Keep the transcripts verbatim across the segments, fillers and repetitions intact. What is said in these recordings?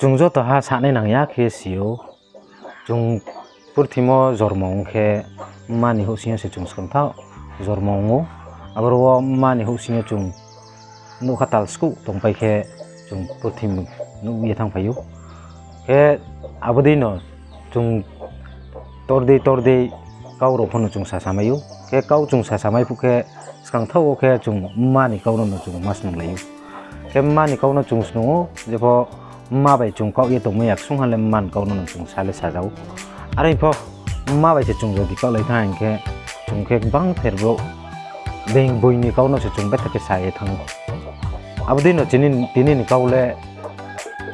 Chung joto ha sanai nang ya khe si ou. Chung purthimo jormo ong khe mma ni houhsing yo se chung skang thaoh jormo ong ou. Aboro wo mma ni houhsing yo chung nougkha tal skuh tongpai khe chung purthimo nuh ye thanngphai ou. Khe abo dei no chung tor dei tor dei kau rao pho no chung sasamai ou. Khe kau chung sasamai phuh khe skang thaoh wo khe chung mma ni kau no no chung ma snunglai ou. Khe mma ni kau no chung snung ou, jepho mma bai chung kaoh ye tongmai ya ksung ha le mma ni kau no no chung sa le saja ou. Are pho mma bai se chung jodi kaohlai thanng hing khe chung khe gbang ther brouh being boi ni kau no se chung betha khe sa ye thanng ou. Abo dei no tini ni kau le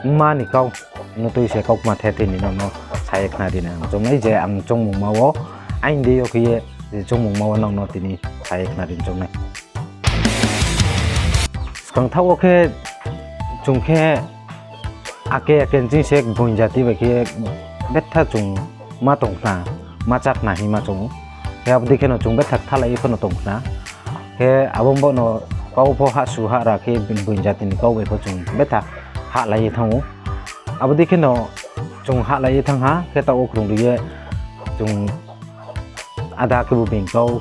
mma ni kau no tui se kaukma the thei ni nang no sa ye khna ri nai ang choung nai je ang choungmungma wo aini dei yo khe ye je choungmungma wo nang no tini sa ye khna ri choung nai. Skang thaoh wo khe chung khe ake ake nching se boing jati bai khe betha chung ma tong khna, ma chá khna hing ma choung ou. Khe abo dei khe no chung betha kthalai ye pho no tong khna. Khe abo bo no kau pho hahsu hahra khe boing jati ni kau bai pho chung betha hahlai ye thanng ou. Abo dei khe no chung hahlai ye thanng ha khe taoh wo krung ri ye chung ada khebu being kau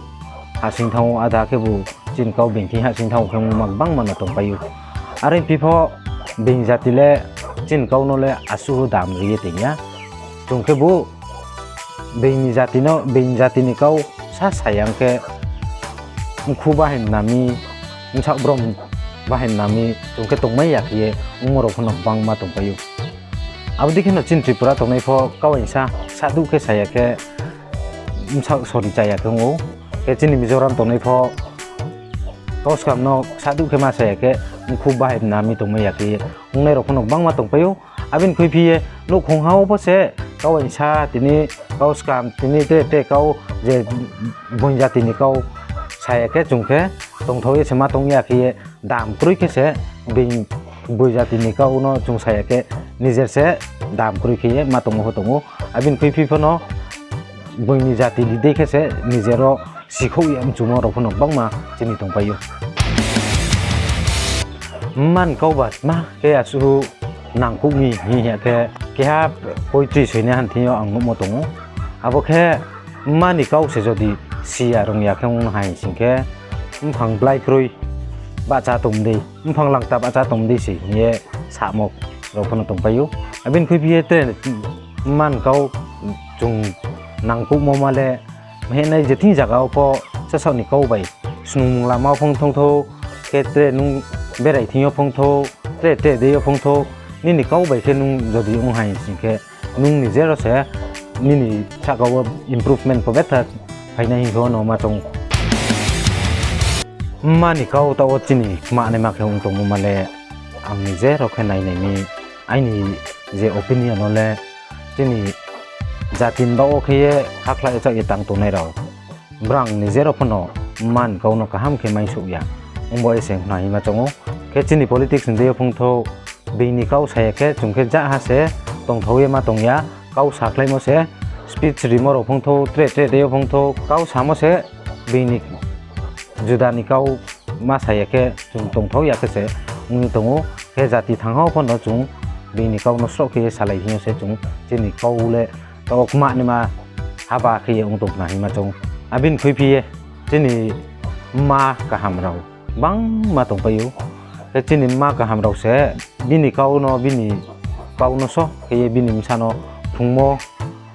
hahsing thanng ou, ada khebu chini kau being thing hahsing thanng ou khe mungma gbangma no tongpai ou. Are phi pho being jati le chini kau no le asuh dam ri ye tong ya. Chung khebu being jati ni kau sa sa yang khe mkhu bahai mna mi, bsaoh brom bahai mna mi chung khe tongmai ya khe ye ongmo rao pho no gbangma tongpai ou. Abo dei khe no chini Tripura tongnai pho kau aingsa saduh khe sa ya khe bsaoh sori cha ya khe ong ou. Khe chini Mizoram tongnai pho kau skam no saduh khe ma sa ya khe mkhu bahai mna mi tongmai ya khe ye ongnai rao pho no gbangma tongpai ou. Abo ni khuiphi ye nouhkhong ha wo pho se kau aingsa tini kau skam tini tre tre kau je boing jati ni kau sa ya khe chung khe tongthao ye se ma tong ya khe ye dam kroi khe se being boi jati ni kau no chung sa ya khe nijer se dam kroi khe ye ma tongmo pho tong ou. Abo ni khuiphi pho no boing ni jati ni dei khe se nijer wo sikhouh ye mchumo rao pho no gbangma chini tongpai ou. Mma ni kau ba tma khe asuh nangkuh mi hing ya khe keha poetry soinaiha ni thing yo ang nuhmo tong ou. Abo khe mma ni kau se jodi si ya rung ya khe ong hai sing khe mphang blái kroi bahcha tong dei, mphang langta bahcha tong dei se hing ye samo rao pho no tongpai ou. Abo ni khuiphi ye tre mma ni kau chung nangkuhmo ma le, mahinai je thing zaga wo pho sasaoh ni kau bai snungmung lama wo phongthou thou, khe tre nung berai thing yo phongthou, tre tre dei yo phongthou, nini kau bai khe nung jodi ong hai sing khe nung nijer wo se nini sahka wo improvement pho betha phainai hing khe no ma choung. Mma ni kau taoh wo chini kmanaima khe ong tongmo ma le, ang nijer wo khe nainai mi, aini je opinion no le, chini jati ni baoh wo khe ye hakhla ye chaoh ye tang tongnai rao, brang nijer wo pho no mma ni kau no kaham khe maingsouh ya, ongbo ye se khna hing ma choung ou. Khe chini politics ni dei yo phongthou, being ni kau sa ya khe chung khe ja ha se tongthao ye ma tong ya, kau sakhlaimo se, speech rimo rao phongthou, tre tre dei yo phongthou, kau samo se being ni juda ni kau ma sa ya khe chung tongthao ya khe se ong ye tong ou. Khe jati thanng ha wo pho no chung being ni kau no sroh khe ye salai hing yo se chung chini kau le taoh wo kmanaima haba khe ye ong tong khna hing ma choung. Abo ni khuiphi ye chini mma kaham rao gbangma tongpai ou. Khe chini mma kaham rao se bini kau no, bini kau no só khe ye bini bsa no phrungmo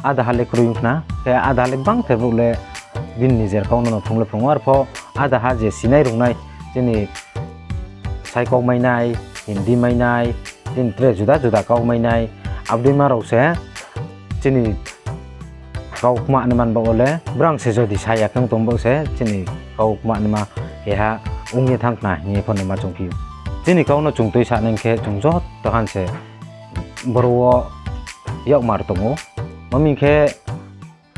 áda ha le kroi ong khna, khe áda ha le gbang ther brouh le bini nijer kau no no phrung le phrung ou. Arpho áda ha je sinai rungnai chini Sai kau mainai, Hindi mainai, chini tre juda juda kau mainai, abo dei ma rao se chini kau kmanaima ni baoh wo le, brang se jodi sa ya khe ong tong baoh se chini kau kmanaima keha ong ye thanng khna hing ye pho no ma choungphi ou. Chini kau no chung tuisa nai khe chung joto han se boro wo yakmar tong ou. Ma hing khe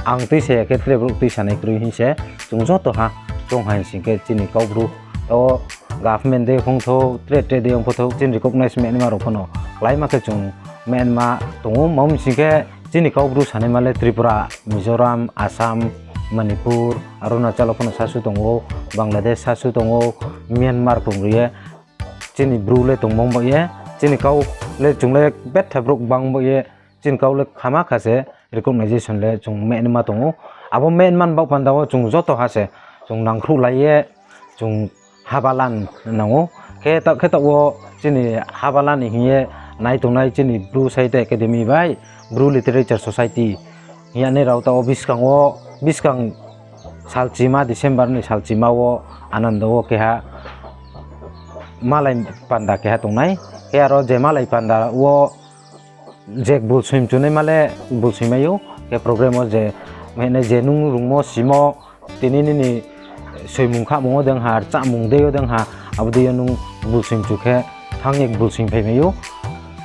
ang tuisa ya khe tre brouh tuisanai kroi hing se chung joto ha choung hai sing khe chini Kaubru, taoh government dei phongthou, tre tre dei phongthou, chini recognize manaima rao pho no kláima khe chung manaima tong ou. Ma hing sing khe chini Kaubru sanaima le Tripura, Mizoram, Assam, Manipur, Arunachal wo pho no sasu tong ou, Bangladesh sasu tong ou, Myanmar krung ri ye chini Bru le tongmo baoh ye, chini kau le chung le betha brouh gbang bo ye chini kau le khama kha se recognization le chung mehnaima tong ou. Abo mehnaima ni baoh panda wo chung joto ha se chung nangkhruhlai ye chung haba la nang ou. Khe taoh, khe taoh wo chini haba la ni hing ye nai tongnai chini Bru Sahitya Academy bai Bru Literature Society hing ye nai rao taoh wo buskang wo, buskang salchima, December ni salchima wo Ananda wo keha malai panda keha tongnai. Khe aro je malai panda wo je bulsoing mchunaima le bulsoing mai ou. Khe program wo je, mane je nung rungmo simo, tini nini soimung khamung wo dei ha, rchamung dei yo dei ha, abo dei yo nung bulsoing mchu khe thanng ye bulsoing phai mai ou.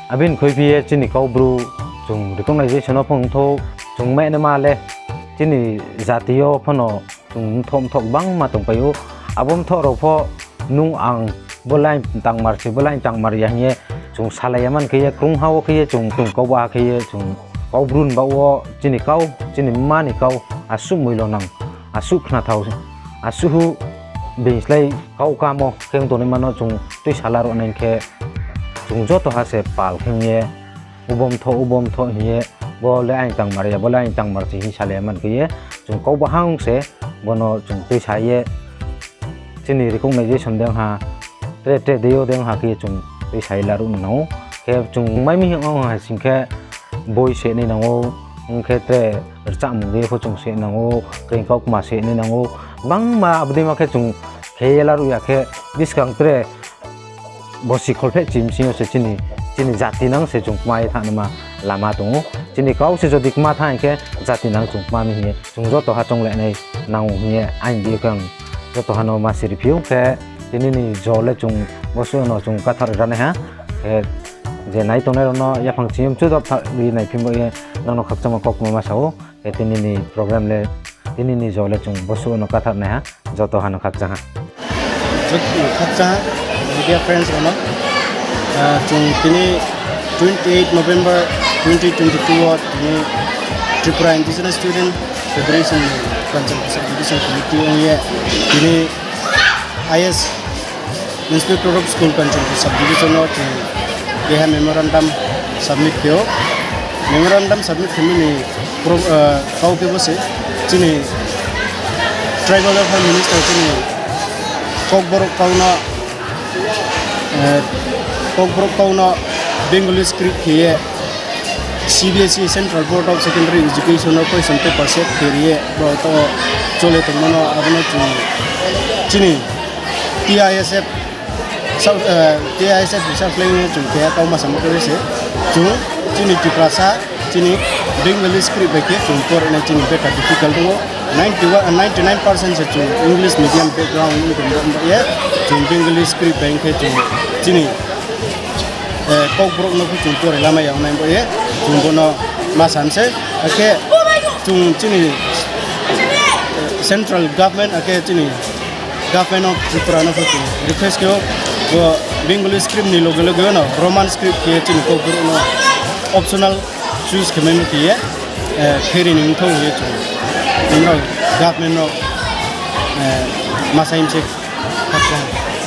Abo ni khuiphi ye chini Kaubru chung recognization wo phung thou, chung mehnaima le chini jati yo phano chung mthoh mthoh gbangma tongpai ou. Abo mthoh rao pho nung ang bo line tangmar se, bo line tangmar ya hing ye chung salai ya man khe ye, krungha wo khe ye chung, chung kaubaha khe ye chung Kaubru ni baoh wo chini kau, chini mma ni kau, asuh moilonang, asuh khnathao, asuh hu being slái kau kamo khe ong tongnaima no chung tuisa laruh nai khe, chung joto ha se pal khe ye, ubo mthoh, ubo mthoh hing ye, bo le aini tangmar ya, bo le aini tangmar se hing salai ya man khe ye, chung kaubaha ong se, bo no chung tuisa ye, chini recognization dei ha, tre tre dei yo dei ha khe ye chung tuisa ye laruh nang ou. Khe chung mai mi hing ong ha sing khe boi se nai nang ou, ong khe tre rchamung dei pho chung se nang ou, kreng kaukma se nai nang ou, gbangma abo dei ma khe chung khe ye laruh ya khe, buskang tre bosi kholpheh chim sing yo se chini, chini jati nang se chung kma ye thanngnaima lama tong ou. Chini kau se jodi kma thanng khe jati nang chung kma mi hing ye chung joto ha chounglai nai nang ou hing ye aini dei khe ang joto ha no ma siri phi ou. Khe tini ni jo le chung bosuh no chung kathar ri nai ha. Khe je nai tongnai rao no yaphang chini mchu dop tha ri nai phi bo ye nang no khakchangma kaukma ma sa ou. Khe tini ni program le, tini ni jo le chung bosuh no kathar nai ha, joto ha no khakchang ha. Joto khakchang ha, media friends rao no. Ah, chung tini twenty eight November twenty twenty two wo tini Tripura Indigenous Student Federation ni Kanchanpur Subdivision Committee ong ye tini I S Inspector of School Kanchanpur Subdivision no chung keha memorandum submit khe ou. Memorandum submit khe mi ni pro-, ah, kau khe bo se chini Tribal Welfare Minister chini Kokborok kau no, eh, Kokborok kau no Bengali script khe ye C B S E, Central Board of Secondary Education no question paper set khe ri ye bo to chole tongmo no abo no chung chini T I S F, T I S F ni sa phleng chung keha kau ma samo khe se chung chini Tiprasa chini Bengali script bai khe chung pore nai chini beta difficult ong ou. Ninety one, ninety nine percent se chung English medium background ni tong ba ye chung Bengali script bai khe chung chini, eh, Kokborok no pho chung pore lamai ya nai bo ye chung bo no ma sam se. Akhe chung chini, eh, central government akhe chini Government of Tripura no pho chung request khe ou, bo Bengali script ni loge loge no Roman script khe chini Kokborok no optional choose khe mai mi khe ye, eh, pheri ni ongthou hing ye chung, nrao government no, eh, ma saing se khakchang.